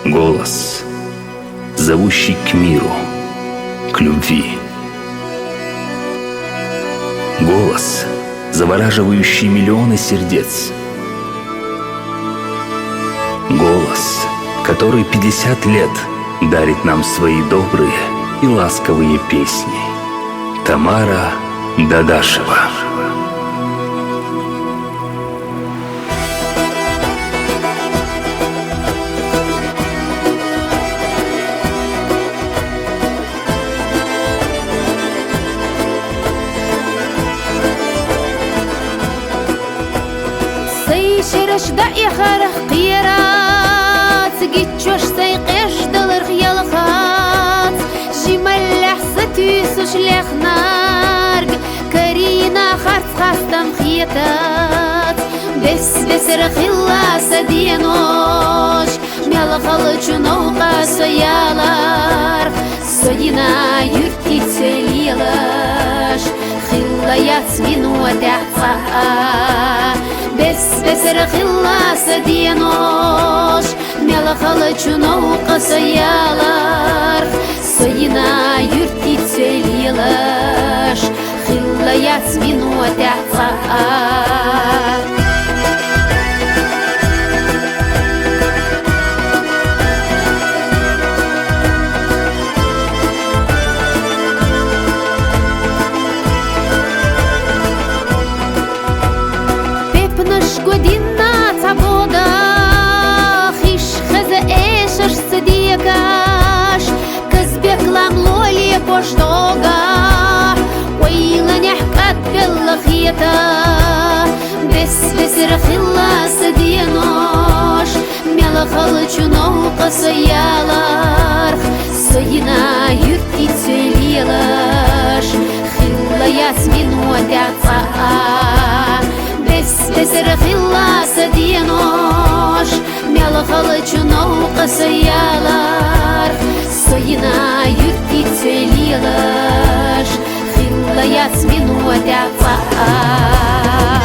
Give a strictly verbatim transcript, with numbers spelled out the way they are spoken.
Голос, зовущий к миру, к любви. Голос, завораживающий миллионы сердец. Голос, который пятьдесят лет дарит нам свои добрые и ласковые песни. Тамара Дадашева. Сай шераш дӀаэхарах кхераш, гиччош сай къеждаларх ялхац, жималлехь са туьйсуш лехнарг, карийна харц хастам хетац. Бес-бесара хилла са денош, мел хала чу новкъа со яларх, со йина юьртица лелаш, хилла яц минотехь цкъа а. Бес-бесара хилла са денош, мел хала чу новкъа со яларх, со йина юьртица лелаш, хилла яц минотехь цкъа а. Пепнаш гӀо динна цхьа бода, хиш хеза эшаш са дегаш, Казбек ламло лепош догӀа, ойланехь кӀадбелла хета. Бес-бесара хилла са денош, мел хала чу новкъа со яларх, со йина юьртица лелаш, хилла яц минотехь цкъа а. Бес-бесара хилла са денош, мел хала чу новкъа со яларх, со йина юьртица лелаш, хилла яц минотехь цкъа а.